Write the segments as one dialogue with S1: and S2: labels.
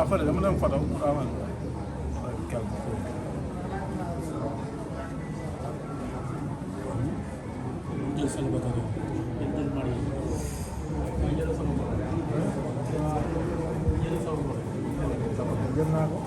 S1: fële dama dem photo pour amal quelque
S2: jël célibataire jël marié jël sama
S1: jël naa ko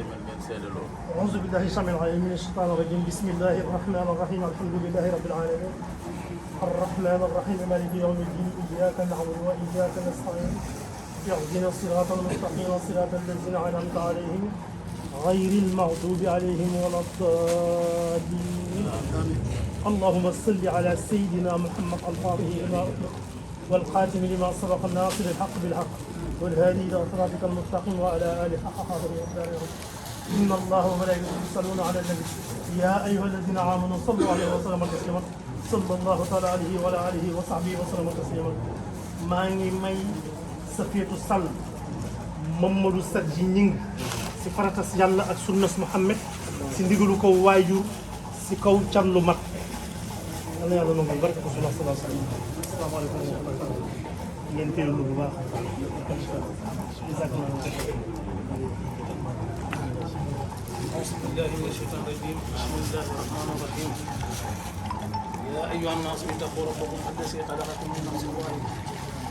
S3: أعوذ بالله السميع العليم من الشيطان الرجيم بسم الله الرحمن الرحيم الحمد لله رب العالمين الرحمن الرحيم مالك يوم الدين إياك نعبد وإياك نستعين اهدنا الصراط المستقيم صراط الذين أنعمت عليهم غير المغضوب عليهم ولا الضالين اللهم صل على سيدنا محمد الفاتح لما أطلق والخاتم لما سبق الناصر الحق بالحق والهادي إلى صراطك المستقيم وعلى آله حق قدره ومقداره إن الله وملائكته يصلون على النبي يا أيها الذين آمنوا صلوا عليه وسلموا تسليما صلى الله تعالى عليه وعلى آله وصحبه وسلم تسليما maa ngi may Safiyatu Sall Mamadou Sadji Ñing si faratas yàlla ak sunnas Muhammad si ndigalu ko waajur si kaw can lu mat yal na yàlla nangu barke ko sallallahu alayhi wa sallam asalaamaaleykum wa rahmatulah ngeen teewlu bu baax
S2: أعوذ بالله من الشيطان الرجيم بسم الله الرحمن الرحيم يا أيها الناس اتقوا ربكم الذي خلقكم من نفس واحدة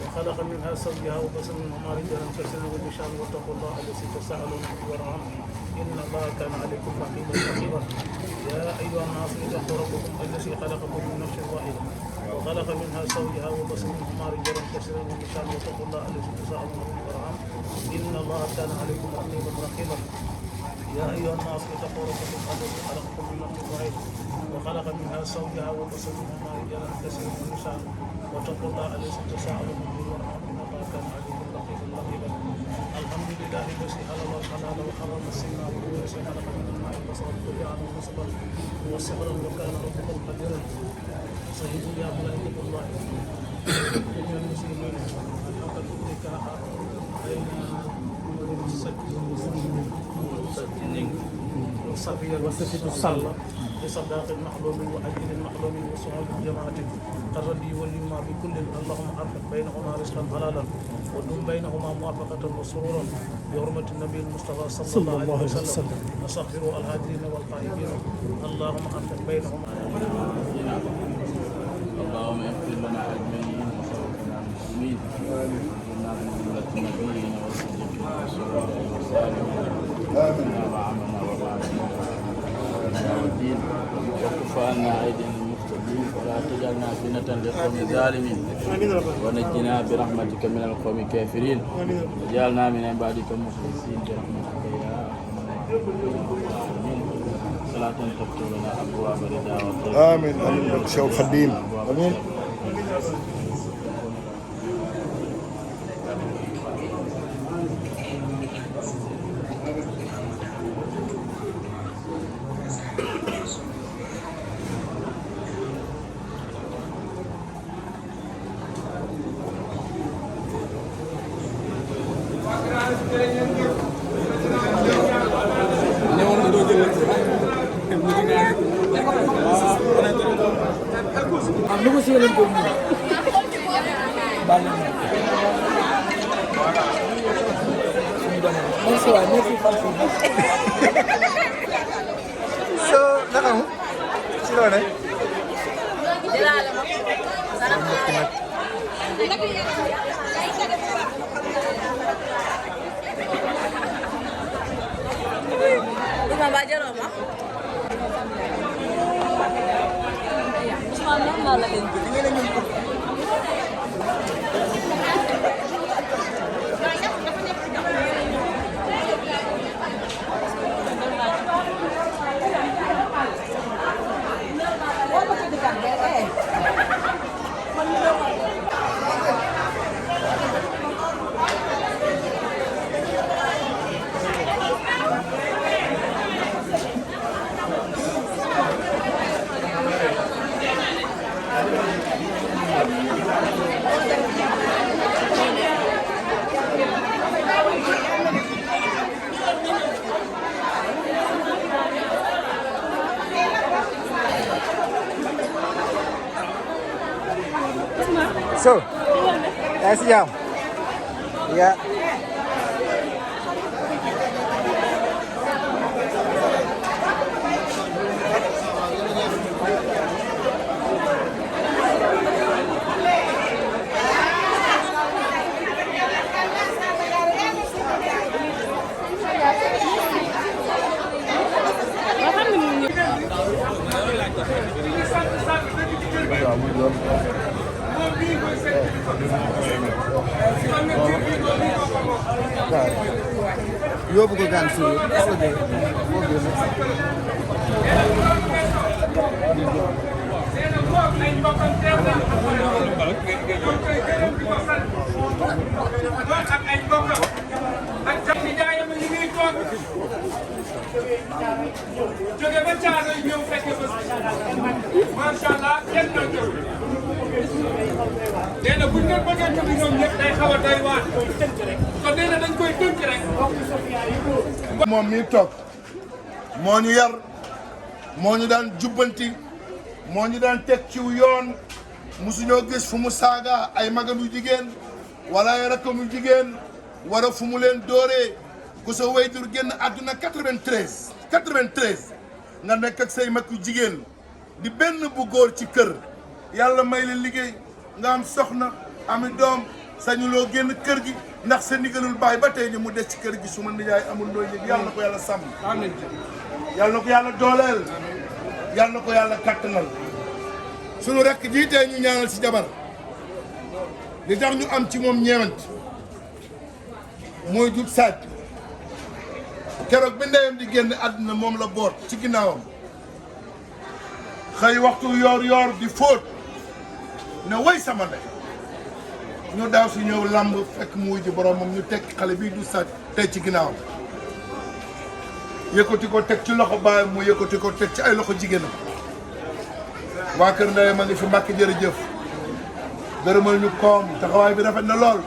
S2: وخلق منها زوجها وبث منهما رجالا كثيرا ونساء واتقوا الله الذي تساءلون به والأرحام إن الله كان عليكم رقيبا يا أيها الناس اتقوا ربكم الذي خلقكم من نفس واحدة وخلق منها زوجها وبث منهما رجالا كثيرا ونساء واتقوا الله الذي تساءلون به والأرحام إن الله كان عليكم رقيبا يا أيها الناس اتقوا ربكم الذي خلقكم من نفس واحدة وخلق منها زوجها وبث منهما رجالا كثيرا ونساء واتقوا الله الذي تساءلون به والأرحام إن الله كان عليكم رقيبا الحمد لله الذي حلل الحلال وحرم الزنا والذي خلق من الماء بشرا وجعله نسبا وصهرا وكان ربكم قديرا شهدوا يا ملائكة الله أيها المسلمين الحق النكاح بين وصفية الصل بصداق محلوم وأجل محلوم وصعود الجماعة الردي واليما بكل اللهم أرفق بينهما رزقا حلالا ودم بينهما موافقة وسرورا بحرمة النبي المصطفى صلى الله عليه وسلم وسخروا الهادين والقائمين اللهم أرفق بينهما
S4: اللهم اغفر لنا اجمعين وسوقنا المسلمين واجعلنا من جملة النبيين والصديقين والشهداء والصالحين آمنا وعملنا وباركنا والدين وكف عنا أيدي المفتدين ولا تجعلنا فتنة للقوم الظالمين ونجنا برحمتك من القوم الكافرين وجعلنا من عبادك المخلصين برحمتك يا أرحم الراحمين صلاة تفتح لنا أبواب الرضا والخير
S1: آمين آمين بك شيخ الخديم آمين
S5: So, naka mo? Sino na?
S6: Rumah Baja Roma.
S5: So, yaa ngi si jàmm. Yeah. Yóbbu ko gaan suuf foo dee foo génn.
S6: jóge ba Thiaroye ñëw fekk bés macha allah kenn na ñëw nee na buñ leen bëggee tudd ñoom ñëpp day xaw a doy waar kon nee na dañ koy tënk rek.
S1: moom mii toog moo ñu yar moo ñu daan jubbanti moo ñu daan teg ciw yoon musuñoo gis fu mu saaga ay magam yu jigéen wala ay rakkam yu jigéen wala fu mu leen dooree ku sa wayjur génn àdduna 93 nga nekk ak say mag yu jigéen di benn bu góor ci kër yàlla may leen liggéey nga am soxna ami doom sañuloo génn kër gi ndax sa ndigalul baay ba tey ni mu des ci kër gi su ma nijaay amul looy yëg yàlla na ko yàlla sàmm yàlla na ko yàlla dooleel yàlla na ko yàlla kattanal sunu rekk jii tey ñu ñaanal ci jabar li tax ñu am ci moom ñeewant mooy jub saaj keroog bi ndeyam di génn àdduna moom la boot ci ginnaawam xëy waxtu yoor di fóot ne way sama ndey ñu daaw si ñëw làmb fekk mu wuy ji boromam ñu teg xale bii du saaj tey ci ginnaawam yëkkati ko teg ci loxo baayam mu yëkkati ko teg ci ay loxo jigéenam waa kër ndeyam a ngi fi Mbàkke jërëjëf gërëmal ñu koom taxawaay bi rafet na lool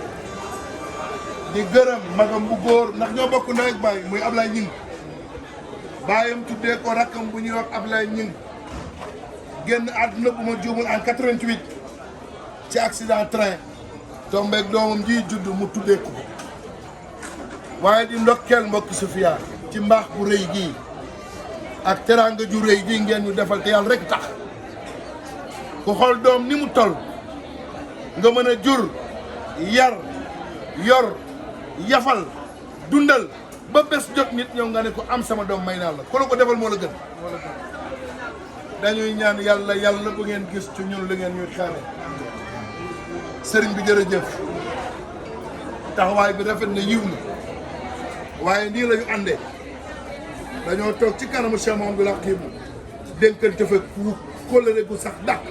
S1: di gërëm magam bu góor ndax ñoo bokk ndey ak baay muy Ablaye Ñing baayam tuddee ko rakkam bu ñuy wax Ablaye Ñing génn àdduna bu ma juumul en 88 ci accident train tombeeg doomam ji judd mu tuddee ko waaye di ndokkeel mbokki Sofia ci mbaax bu rëy gii ak teraanga ju rëy gii ngeen ñu defal te yàlla rek tax ku xool doom ni mu toll nga mën a jur yar yor yafal dundal ba bés jot nit ñëw nga ne ko am sama doom may naa la ku la ko defal moo la gën dañuy ñaan yàlla bu ngeen gis ci ñun li ngeen ñuy xaare sëriñ bi jërëjëf taxawaay bi rafet na yiw na waaye nii la ñu àndee dañoo toog ci kanamu Cheikh Mamadou Lakhim dénkante fa ku kóllëre gu sax dàq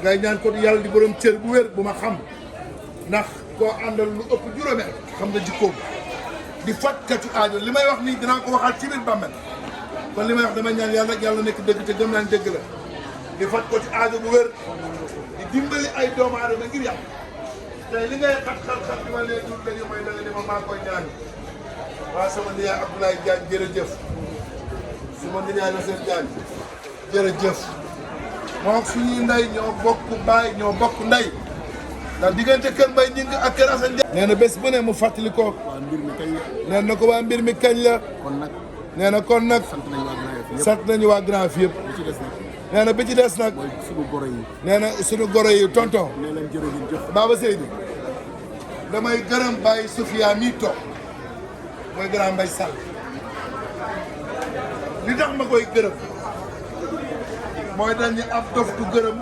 S1: ngay ñaan ko yàlla di borom cër bu wér bu ma xam ndax koo àndal lu ëpp juróomi at xam nga jikkoom di fajkatu aajo li may wax nii dinaa ko waxaat ci biir bàmmeel kon li may wax dama ñaan yàlla rek yàlla nekk dëgg te gëm naa dëgg la di faj ko ci aajo bu wér di dimbali ay doomu aadama ngir yàlla tey li ngay xat bi ma leen dut léegi mooy da nga ni ma maa koy ñaan waa sama nijaay Abdoulaye Diagne jërëjëf sama nijaay la seen Diagne jërëjëf moo suñuy ndey ñoo bokk baay ñoo bokk ndey ndax diggante kër Mbaye Ñing ak kër Assane Ndiaye nee na bés bu ne mu fàttali ko nee na ko waa mbir mi kañ la nee na kon nag sant nañu waa Grand Yoff yëpp nee na bi ci des nag nee na suñu goro yi tonton Baba Seydou damay gërëm Baye Sofia mii toog mooy grand Mbaye Sall li tax ma koy gërëm mooy dañu ab dof du gërëm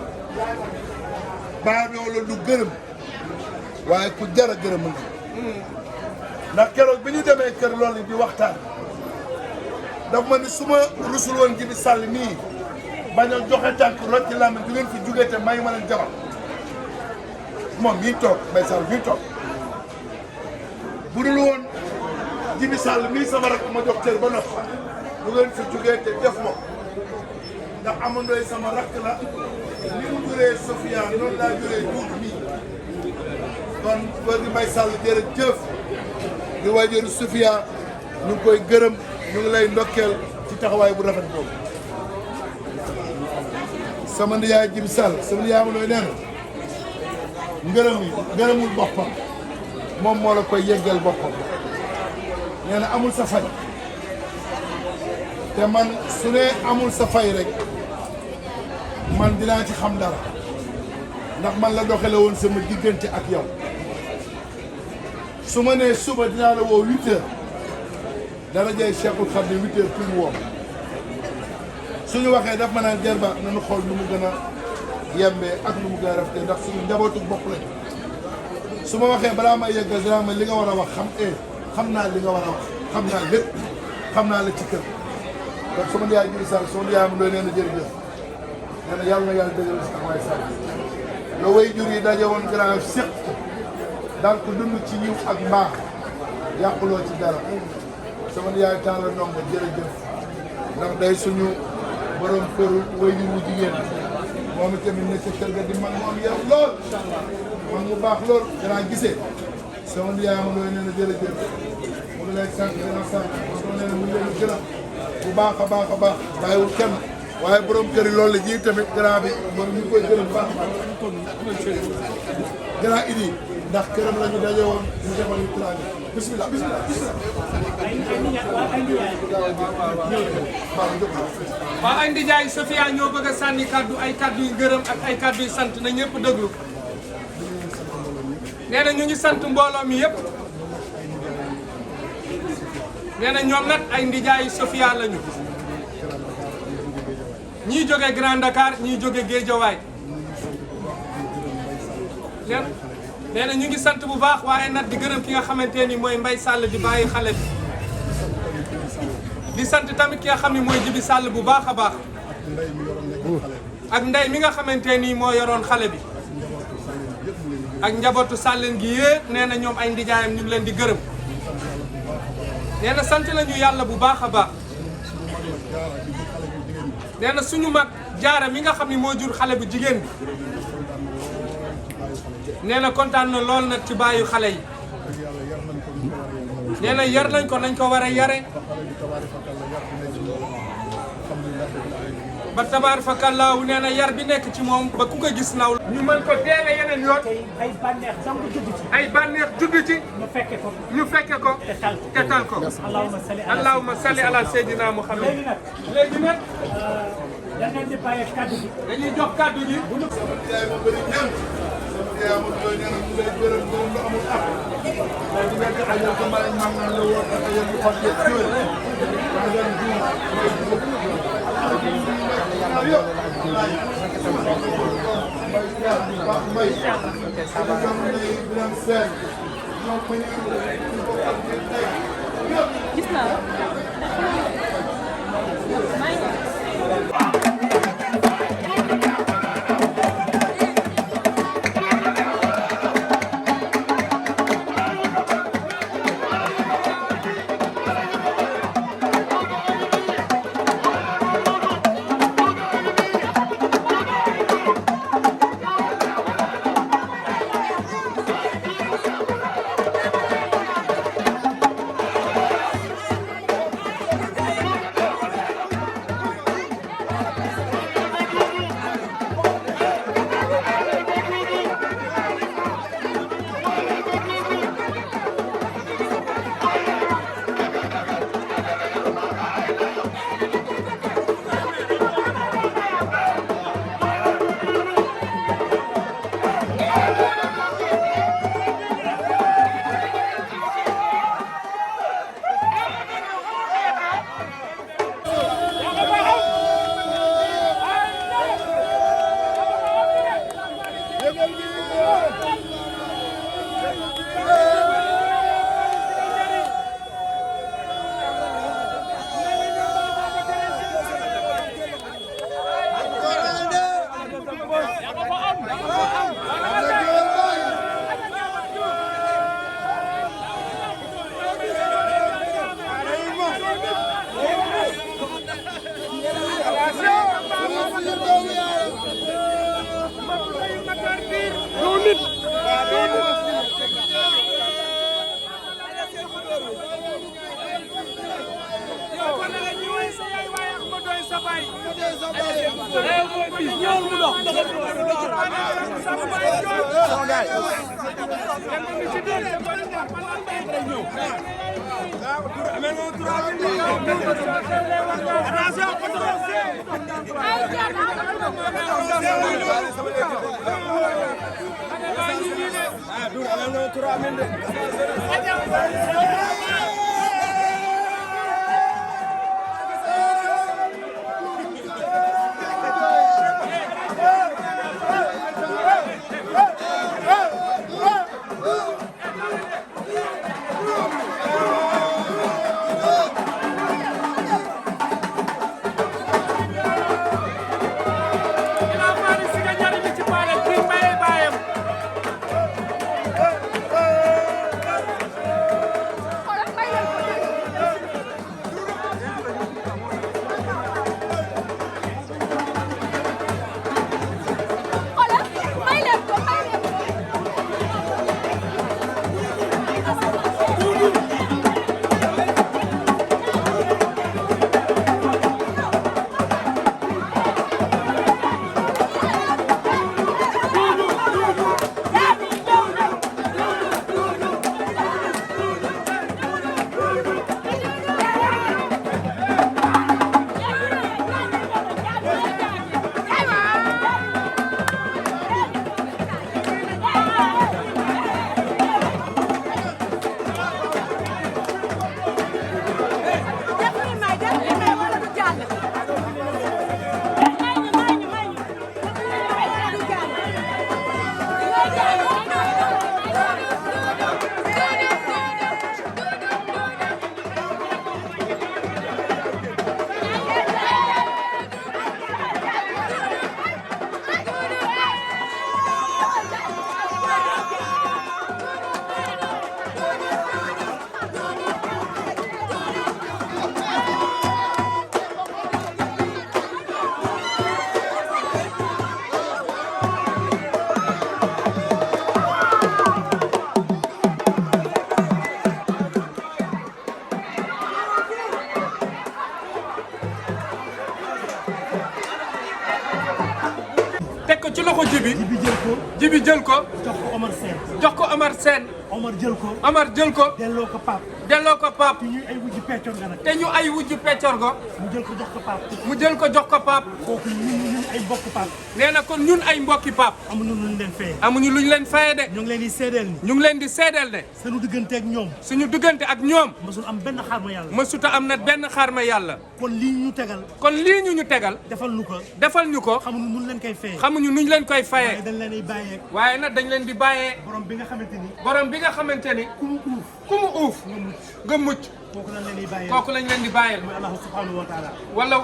S1: baadoo la du gërëm waaye ku jar a gërëm la ndax keroog bi ñu demee kër loolu di waxtaan daf ma ni su ma rusul woon Djiby Sall nii bañ a joxe tànk rocc ci làmb du ngeen fi jugee te may ma leen jabar moom mii toog Mbaye Sall mii toog bu dul woon Djiby Sall mii sama rak ma jox cër ba noppi du ngeen fi jugee te def ma ndax amandooy sama rakk la ni mu juree Sofia noonu laa juree Doudou mii kon góor gi Mbaye Sall jërëjëf di waajuru Sofia ñu ngi koy gërëm ñu ngi lay ndokkeel ci taxawaay bu rafet boobu sama ndiyaay Djiby Sall sama ndiyaay ma looy nee na ngërëmul boppam moom moo la koy yeggal boppam nee na amul sa fay te man su ne amul sa fay rek man dinaa ci xam dara ndax man la doxale woon sama diggante ak yow su ma nee suba dinaa la woo 8 heures dara jëy Cheikhul Khadim 8 heures pour woo suñu waxee daf ma naan Gerba nañu xool nu mu gën a yembee ak nu mu gën a rafetee ndax suñu njabootu bopp lañ su ma waxee balaa may yeggal dinaa ma li nga war a wax xam naa li nga war a wax xam naa lépp xam naa la ci kër donc sama yaay Djiby Sall sama yaay ma doy nee na jërëjëf nee na yàlla na yàlla dëggal si taxawaay Sall la way jur yi daje woon grand séq daal ko dund ci yiw ak mbaax yàquloo ci dara sama yaay Talla Ndongo jërëjëf ndax day suñu borom kër way jur wu jigéen moom itamit ne ca kër ga di mag mu am yar lool mag mu baax lool danaa gisee sama yaay ma doy nee na jërëjëf mu ngi lay sant dina sant sama nee na mu ngi leen gërëm bu baax a baax a baax bàyyiwul kenn waaye borom kër yi loolu la ji tamit grand bi moom ñu koy gërëm bu baax a baax grand idi ndax këram la ñu daje woon ñu defal ñu plan bi bismillah bismillah
S6: waaw ay ndijaay Sofia ñoo bëgg a sànni kaddu ay kaddu yu gërëm ak ay kaddu yu sant na ñëpp déglu nee na ñu ngi sant mbooloo mi yëpp nee na ñoom nag ay ndijaay Sofia lañu ñii jóge Grand Dakar ñii jóge Guédiawaye nee na ñu ngi sant bu baax waaye nag di gërëm ki nga xamante ni mooy Mbaye Sall di bàyyi xale bi di sant tamit ki nga xam ne mooy Djiby Sall bu baax a baax ak ndey mi nga xamante ni moo yoroon xale bi ak njabootu Sàlleen gi yëpp nee na ñoom ay ndijaayam ñu ngi leen di gërëm nee na sant nañu yàlla bu baax a baax nee na suñu mag jaara mi nga xam ne moo jur xale bu jigéen bi nee na kontaan na lool nag ci bàyyi xale yi nee na yar nañ ko nañ ko war a yare ba tabaar fa kàllaaw nee na yar bi nekk ci moom ba ku ko gis naw ñu mën ko teele yeneen yoon
S3: ay bànneex dong judd ci.
S6: ay bànneex judd ci
S3: ñu fekke ko.
S6: te tal ko allahumma salli ala sayyidina Muhammad léegi nag
S3: dañu di bàyyi kaddu gi.
S6: dañuy jox kaddu gi
S1: yaay ma bëri ñaan sama yaay ma doy nee na mu lay gërëm gërëm lu amul ak mais bu nekk ajal ko may mam naan la woon ak ajal bu xol yëpp jiwél ma doon juum may juum
S7: gis naa
S6: teg ko ci loxo Jibi.
S3: Jibi jël ko.
S6: Jibi jël ko.
S3: jox ko Omar Sène.
S6: jox ko Omar Sène.
S3: Omar jël ko.
S6: Omar jël ko.
S3: delloo ko Pape.
S6: delloo ko Pape.
S3: te ñuy ay wujju peccor nga nag.
S6: te ñu ay wujju peccorgo.
S3: mu jël ko jox ko Pape.
S6: mu jël ko jox ko Pape.
S3: kooku ñun ay mbokk Pape.
S6: nee na kon ñun ay mbokki Pape.
S3: amuñu luñ leen fayee.
S6: amuñu luñ leen fayee de.
S3: ñu ngi leen di seedeel ni.
S6: ñu ngi leen di seedeel ne.
S3: sunu diggante ak ñoom.
S6: suñu diggante ak ñoom.
S3: mosul am benn xaar ma yàlla.
S6: mësuta am na benn xarma yàlla.
S3: kon lii ñu tegal.
S6: kon lii ñu tegal.
S3: defal nu ko.
S6: defal ñu ko.
S3: xamuñu nun leen koy fayee.
S6: xamuñu nuñ leen koy
S3: waaye
S6: fayee.
S3: dañ leen di bàyyeeg.
S6: waaye nag dañ leen di bàyyee.
S3: borom bi nga xamante ni.
S6: borom bi nga xamante ni.
S3: ku mu uuf.
S6: ku mu uuf. nga mucc.
S3: kooku lañ leen di bàyyee.
S6: kooku lañ leen di bàyyee.
S3: mooy Allah subhanahu wa taala.
S6: wala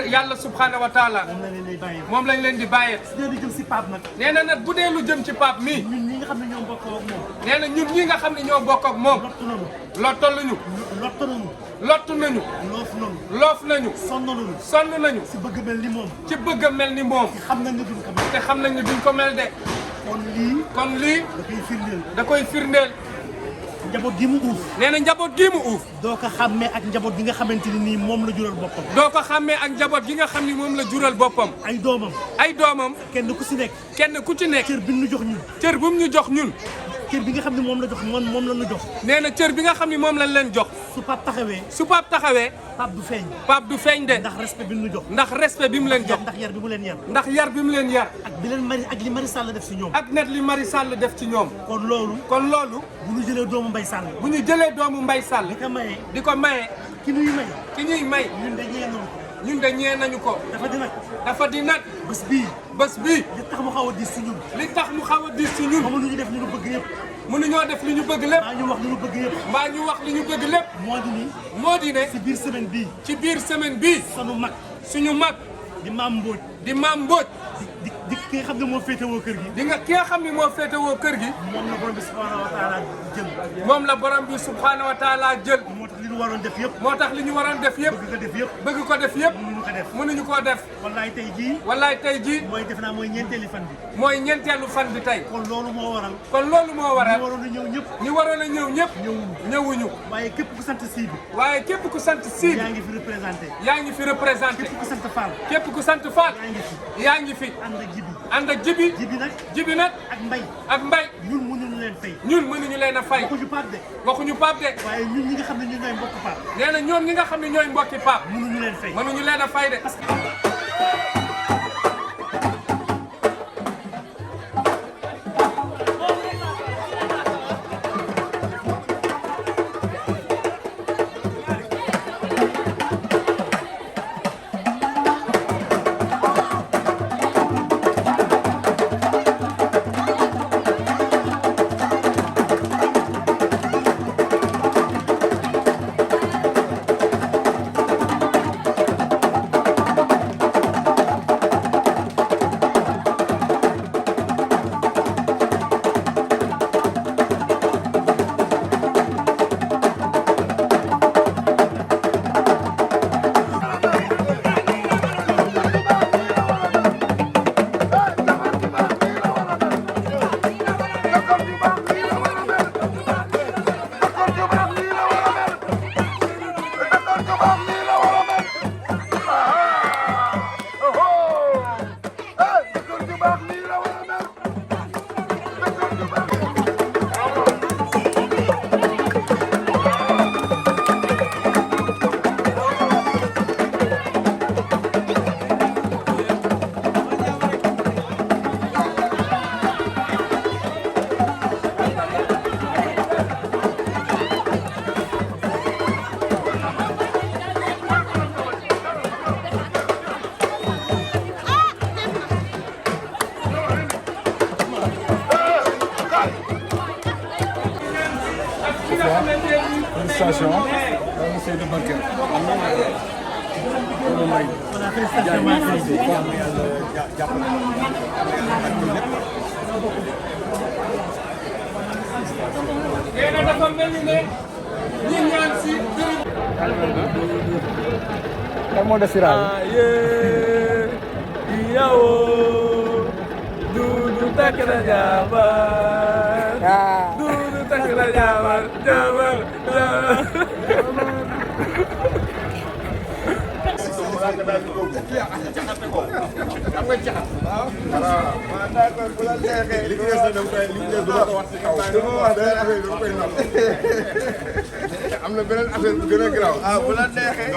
S6: yàlla subhanahu wa taala.
S3: moom lañ leen di bàyyee.
S6: moom lañ leen di bàyyee.
S3: su dee di jëm si Pape nag.
S6: nee na nag bu dee lu jëm ci Pape mii.
S3: ñun ñi nga xam ne ñoo bokk ak moom.
S6: nee na ñun ñi nga xam ne ñoo bokk ak moom.
S3: lottu nañu.
S6: lottaluñu.
S3: lottu nañu.
S6: lottu nañu.
S3: loof nañu.
S6: loof nañu.
S3: sonn nañu.
S6: sonn nañu.
S3: si bëgg mel ni moom.
S6: ci bëgg a mel ni moom.
S3: xam nañ ne duñ ko mel.
S6: te xam nañ ne duñ ko mel de.
S3: kon lii.
S6: kon lii.
S3: da koy firndeel.
S6: da koy firndeel.
S3: njaboot gi mu uuf.
S6: nee na njaboot gii mu uuf.
S3: doo ko xàmmee ak njaboot gi nga xamante ni nii moom la jural boppam.
S6: doo ko xàmmee ak njaboot gi nga xam ni moom la jural boppam.
S3: ay doomam.
S6: ay doomam.
S3: kenn ku si nekk.
S6: kenn ku ci nekk.
S3: cër bi ñu jox ñun.
S6: cër bu mu ñu jox ñun.
S3: cër bi nga xam ne moom la jox moom la ñu jox.
S6: nee na cër bi nga xam ni moom lañ leen jox.
S3: su Pape taxawee.
S6: su Pape taxawee.
S3: Pape du feeñ.
S6: Pape du feeñ de.
S3: ndax respect bi ñu jox.
S6: ndax respect bi mu leen jox.
S3: ndax yar bi mu leen yar.
S6: ndax yar bi mu leen yar.
S3: ak bi leen mari ak li Mari Sall def si ñoom.
S6: ak net li Mari Sall def ci ñoom.
S3: kon loolu.
S6: kon loolu.
S3: bu ñu jëlee doomu Mbaye Sall.
S6: bu ñu jëlee doomu Mbaye Sall.
S3: di ko maye.
S6: di ko maye.
S3: ki ñuy may.
S6: ki ñuy may.
S3: ñun de ñee noonu.
S6: ñun de ñee nañu ko.
S3: dafa di nag.
S6: dafa di nag.
S3: bés bii.
S6: bés bii.
S3: li tax mu xaw a diis si ñun.
S6: li tax mu xaw a diis ci ñun.
S3: xamuñu ñu def li ñu bëgg yëpp.
S6: mënuñoo def li ñu bëgg lépp.
S3: maa ñu wax li ñu bëgg yëpp.
S6: mbaa ñu wax li ñu bëgg lépp.
S3: moo di ni.
S6: moo di ne.
S3: si biir semaine bii.
S6: ci biir semaine bii.
S3: sunu mag.
S6: suñu mag.
S3: di maam Mbodj.
S6: di maam Mbodj.
S3: di ki nga xam ne moo féetewoo kër gi.
S6: di nga ki nga xam ne moo féetewoo kër gi.
S3: moom la borom bi subhaanahu wa taala jël.
S6: moom la borom bi subhaanahu wa taala jël.
S3: moo tax li ñu waroon def yëpp.
S6: moo tax li ñu waroon def yëpp.
S3: bëgg ko def yëpp.
S6: bëgg ko def yëpp.
S3: mënuñu ko def.
S6: mënuñu koo def.
S3: wallaay tey jii.
S6: wallaay tey jii.
S3: mooy def naa mooy ñeenteeli fan bi.
S6: mooy ñeenteelu fan bi tey.
S3: kon loolu moo waral.
S6: kon loolu moo waral.
S3: ñu waroon a ñëw ñëpp.
S6: ñu waroon a ñëw ñëpp. ñëwuñu.
S3: waaye képp ku sant Sy bi.
S6: waaye képp ku sant Sy bi.
S3: yaa ngi fi représenté.
S6: yaa ngi fi représenté.
S3: képp ku sant Fall.
S6: képp ku sant Fall.
S3: yaa ngi fi.
S6: yaa ngi fi.
S3: ànd ak jibi.
S6: ànd ak jibi.
S3: jibi nag.
S6: jibi nag.
S3: ak mbay.
S6: ak mbay.
S3: ñun mënuñu leen fay.
S6: ñun mënuñu leen a fay.
S3: waxuñu Pape de.
S6: waxuñu Pape de.
S3: waaye ñun ñi nga xam ne ñun ñooy mbokk Pape.
S6: nee na ñoom ñi nga xam ne ñooy mbokki Pape.
S3: mënuñu leen fay.
S6: mënuñu leen a fay de.
S7: Félicitations monsieur de Bakel.
S6: nee na dafa mel ni ne ñi ñaan si.
S5: kan moo def siraal
S7: yow Dudu takk na jabar. Dudu takk na jabar jabar
S1: am na beneen affaire bu gën a garaaw.
S8: ah bu la neexee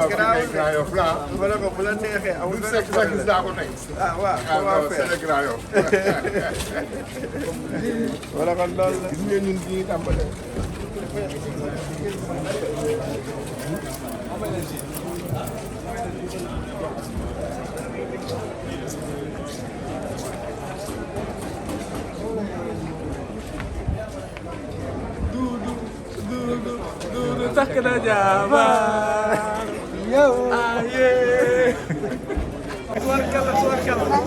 S1: Grand Yoff la
S8: ma ne ko bu la neexee amul benn
S1: fekk fekk daa ko tey.
S8: ah waaw comment faire
S1: c'est Grand Yoff.
S8: wala kon loolu la.
S1: gis ngeen ñun ñi tàmbale.
S7: Dudu takk na jabar. Yow aye. Tubarkalla tubarkalla.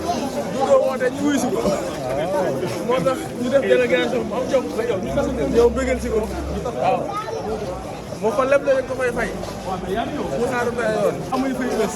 S7: Dudu woote ñu wuy si ko. Moo tax ñu def délégation bu am jom sa yow ñu tasante yow bëggal si ko. waaw. moo ko lépp da ko koy fay. mu xaaru yoon amuy fay bés.